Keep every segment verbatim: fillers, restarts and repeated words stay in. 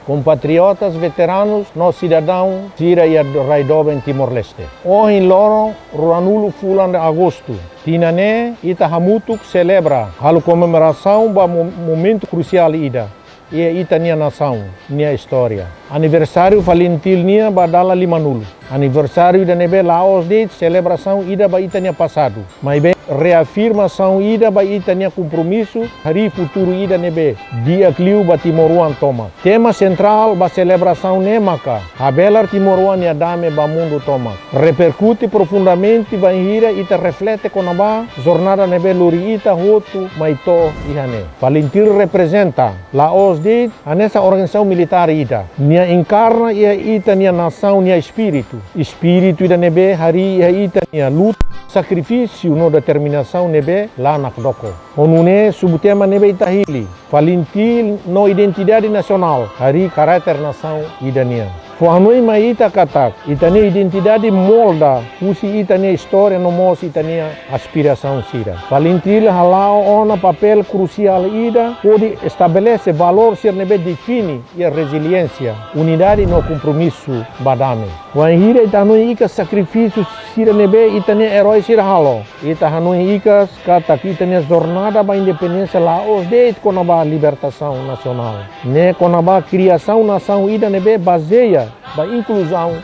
Kompatriotas veteranus no sidadaun sira iha rai doben Timor-Leste. Ohin loron, ruanulu fulan agostu, tinan ne'e ita hamutuk selebra halo komemorasaun ba mo-, momentu krusiál ida iha ita-nia nasaun nia istória. Aniversáriu Falintil nian ba dala limanulu. Aniversáriu ida ne'ebé la'ós de'it selebrasaun ida ba ita-nia pasadu, maibé reafirmasaun ida ba ita-nia kompromisu harii futuru ida ne'ebé di'ak liu ba timoroan tomak. Tema sentrál ba selebrasaun ne'e maka: Habelar Timoroan nia dame ba mundu tomak. Reperkute profundamente bainhira ita reflete kona-ba jornada ne'ebé lori ita hotu mai to'o iha ne'e. Falintil reprezenta la'ós de'it hanesan organizasaun militár ida. Nia enkarna iha ita-nia nasaun nia espíritu. Espíritu ida ne'ebé harii iha ita-nia luta, sakrifísiu no determinasaun ne'ebé la nakdoko. Ho nune'e, subtema ne'ebé ita hili: Falintil no identidade nasionál harii karáter nasaun ida nian. Fó hanoin mai ita katak ita-nia identidade molda husi ita-nia istória no mós ita-nia aspirasaun sira. Falintil hala'o ona papél krusiál ida hodi estabelese valór sira ne'ebé define iha reziliénsia, unidade no kompromisu ba dame. Wainhira ita hanoin hikas sakrifísiu sira ne'ebé ita-nia erói sira halo, ita hanoin hikas katak ita-nia jornada ba independénsia la'ós de'it kona-ba libertasaun nasionál. Ne'e kona-ba kriasaun nasaun ida ne'ebé bazeia ba inkluzaun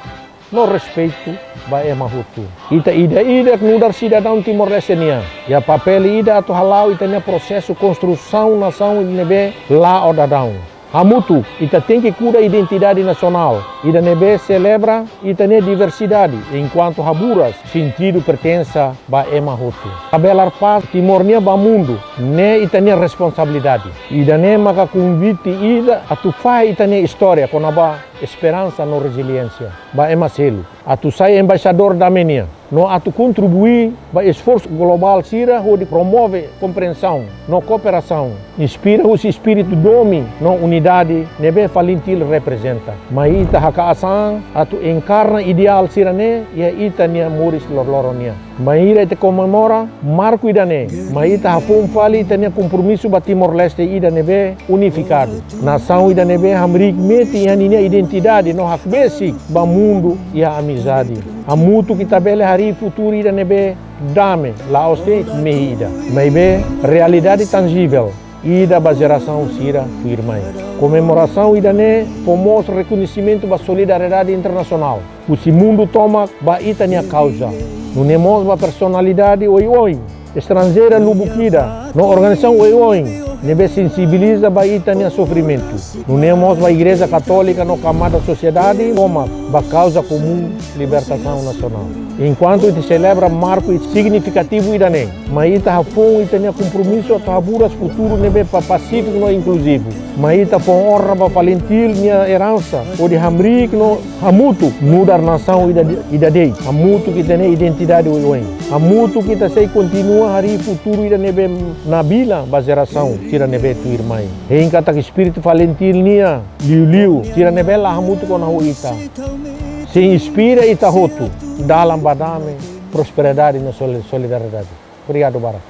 no respeitu ba ema hotu. Ita ida-idak nu'udar sidadaun Timor-Leste nian iha papél ida atu hala'o ita-nia prosesu konstrusaun nasaun ne'ebé la'o daudaun. Hamutuk, ita tenke kuda identidade nasionál ida ne'ebé selebra ita-nia diversidade, enkuantu haburas sentidu pertensa ba ema hotu. Habelar pás Timor nian ba mundu, ne'e ita-nia responsabilidade. Ida-ne'e maka konvite ida atu fahe ita-nia istória kona-ba esperansa no reziliénsia ba ema seluk, atu sai embaixadór dame nian, no atu kontribui ba esforsu globál sira hodi promove kompriensaun no kooperasaun, inspira husi espíritu domin no unidade ne'ebé Falintil reprezenta. Mai ita haka'as an atu enkarna ideál sira-ne'e iha ita-nia moris loroloron nian. Bainhira ita komemora marku ida-ne'e, mai ita hafoun fali ita-nia kompromisu ba Timor-Leste ida ne'ebé unifikadu. Nasaun ida ne'ebé hamriik metin iha ninia identidade no hakbesik ba mundu iha amizade. Hamutuk ita bele harii futuru ida ne'ebé dame, la'ós de'it mehi ida, maibé realidade tanjível ida ba jerasaun sira tuirmai. Komemorasaun ida-ne'e fó mós rekoñesimentu ba solidariedade internasionál husi mundu tomak ba ita-nia kauza. Nune'e mós ba personalidade oioin, estranjeira lubuk ida, no organizasaun oioin ne'ebé sensibiliza ba ita-nia sofrimentu. Nune'e mós ba Igreja Katólika no kamada sosiedade tomak ba kauza komún libertasaun nasionál. Enkuantu ita selebra marku signifikativu ida-ne'e, mai ita hafoun ita-nia kompromisu atu haburas futuru ne'ebé pa-, pasífiku no inkluzivu. Mai ita fó onra ba Falintil nia eransa hodi hamriik no hamutuk nu'udar nasaun ida, ida de'it. Hamutuk ita-nia identidade oioin. Hamutuk ita sei kontinua harii futuru ida ne'ebé nabilan ba jerasaun sira ne'ebé tuirmai. Hein katak espíritu Falintil nian liuliu sira ne'ebé la hamutuk ona ho ita, sei inspira ita hotu dalan ba dame, prosperidade no soli-, solidariedade. Obrigadu barak.